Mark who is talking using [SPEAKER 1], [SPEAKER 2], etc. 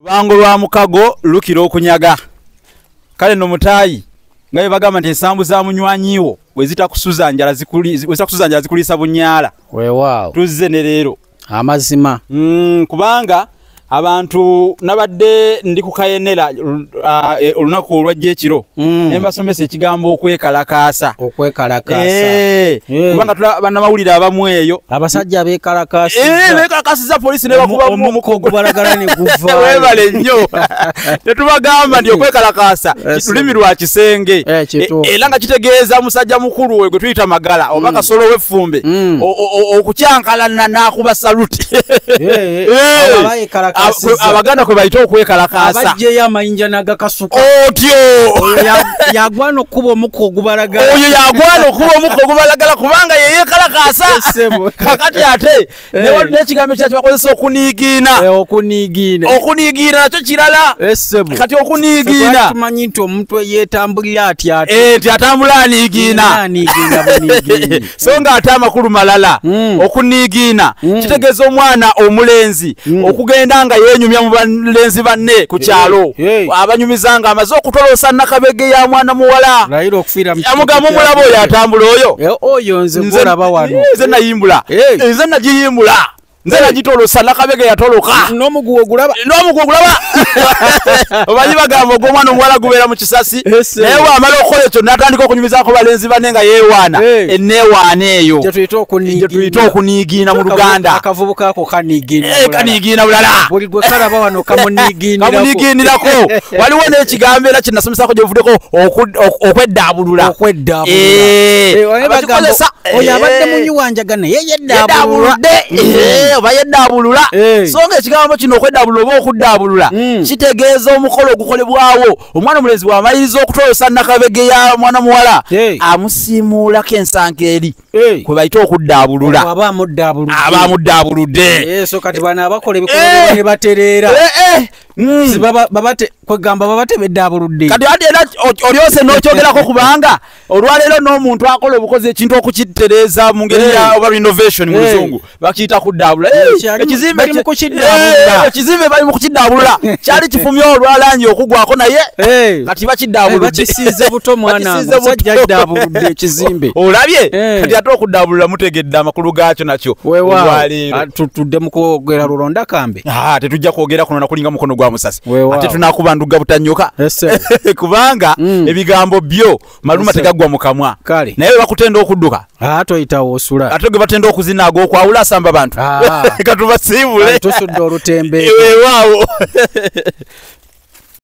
[SPEAKER 1] Lubango lwa mukago lukira okunyaga. Kale no mutayi nga bwe bagamba nti ensambu za munywanyiwo bwe zitakusuza njala zikuliisa bunyaala.
[SPEAKER 2] Weewaawo.
[SPEAKER 1] Tuzze ne leero.
[SPEAKER 2] Amazima.
[SPEAKER 1] Kubanga abantu nabadde ndi ku Kayenera olunaku olwajja ekiro ne mbasomesa ekigambo okwekalakaasa.
[SPEAKER 2] Okwekalakaasa.
[SPEAKER 1] Kubanga tula bannamawulire abamu eyo
[SPEAKER 2] abasajja beekalakaasizza.
[SPEAKER 1] Beekalakaasizza poliisi ne bakubamu
[SPEAKER 2] omukko ogubalagala ne guva.
[SPEAKER 1] Weebale nnyo. Tetubagamba nti okwekalakaasa lulimi lwa kisenge. Era nga kitegeeza musajja mukulu we gwe tuyita Magala oba Kasolo w'effumbe okukyankalana n'akuba saluti. Abaganda kwe bayita okwekalakaasa.
[SPEAKER 2] Abajjeyo amayinja n'agakasuka.
[SPEAKER 1] Otyo!
[SPEAKER 2] Yagwana okuba omukko ogubalagala.
[SPEAKER 1] Oyo yagwana okuba omukko ogubalagala kubanga ye yeekalakaasa. Kakati ate n'ekigambo ekirala kye bakozesa okuniigiina.
[SPEAKER 2] Okuniigiina.
[SPEAKER 1] Okuniigiina nakyo kirala. Kati okuniigiina.
[SPEAKER 2] Tumanyi nti omuntu eyeetambulira atya
[SPEAKER 1] ate. Nti atambula aniigiina.
[SPEAKER 2] Aniigiina buniigiini.
[SPEAKER 1] So nga ate amakulu malala. Okuniigiina kitegeeza omwana omulenzi okugenda nga yenyumya mu balenzi banne ku kyalo abanyumiza nga amaze okutolosa nakabege ya mwana muwala amugamba omulaba oyo atambula oyo
[SPEAKER 2] oyo nze gwolaba wano
[SPEAKER 1] nze nayimbula nze nagiyimbula nze nagitolosa nakabege yatoloka
[SPEAKER 2] n'omuguwa ogulaba
[SPEAKER 1] omanyi bagamba ogw'omwana omuwala gubeera mu kisasi naye bw'amala okukola ekyo n'atandika okunyumizaako balenzi banne nga yeewaana enneewaana eyo
[SPEAKER 2] gye
[SPEAKER 1] tuyita okuniigiina mu Luganda.
[SPEAKER 2] Akavubuka ako kaniigiina
[SPEAKER 1] bulala
[SPEAKER 2] buli gwe kalaba wano kamuniigiinirako.
[SPEAKER 1] Waliwo n'ekigambo era kye nasomesaako gye buvuddeko okweddaabulula.
[SPEAKER 2] Oyo abadde munywi wa njaga naye yeddaabuludde
[SPEAKER 1] oba yeddaabulula. So nga ekigambo kino okweddaabulula oba okuddaabulula kitegeeza omukolo ogukolebwawo omwana omulenzi bw'amaliriza okutolosa nakabege ya mwana muwala amusiimuulako ensanka eri kwe bayita okuddaabulula.
[SPEAKER 2] Aba
[SPEAKER 1] amuddaabuludde.
[SPEAKER 2] So kati bano abakola ebikolwa ne batereera kwegamba baba tebeddaabuludde.
[SPEAKER 1] Kati ate era olyose n'okyogerako kubanga olwaleero n'omuntu akola obukozi ekintu okukitereeza mu ngeri ya oba renovation mu Luzungu bakiyita kuddaabulula. Ekizimbe bali mu kukiddaabulula kyali kifumye olwalangi okugwako naye kati bakiddaabuludde.
[SPEAKER 2] Bakisiize buto mwana omusajja addaabuludde ekizimbe.
[SPEAKER 1] Olabye kati ate okuddaabulula mutegedde amakulu gaakyo nakyo olwaleero.
[SPEAKER 2] Tutudde mu kwogera lulonda kambe.
[SPEAKER 1] Tetujja kwogera kuno nakulinga mukono gwa musasi ate tunakuba nduga butanyoka kubanga ebigambo byo maluma tegaggwa mu kamwa naye bakutenda okudduka
[SPEAKER 2] toyitawo osula
[SPEAKER 1] ate gwe batenda okuzina ag'okwawula asamba abantu katubasiibule
[SPEAKER 2] tusudde olutembe.
[SPEAKER 1] Weewaawo.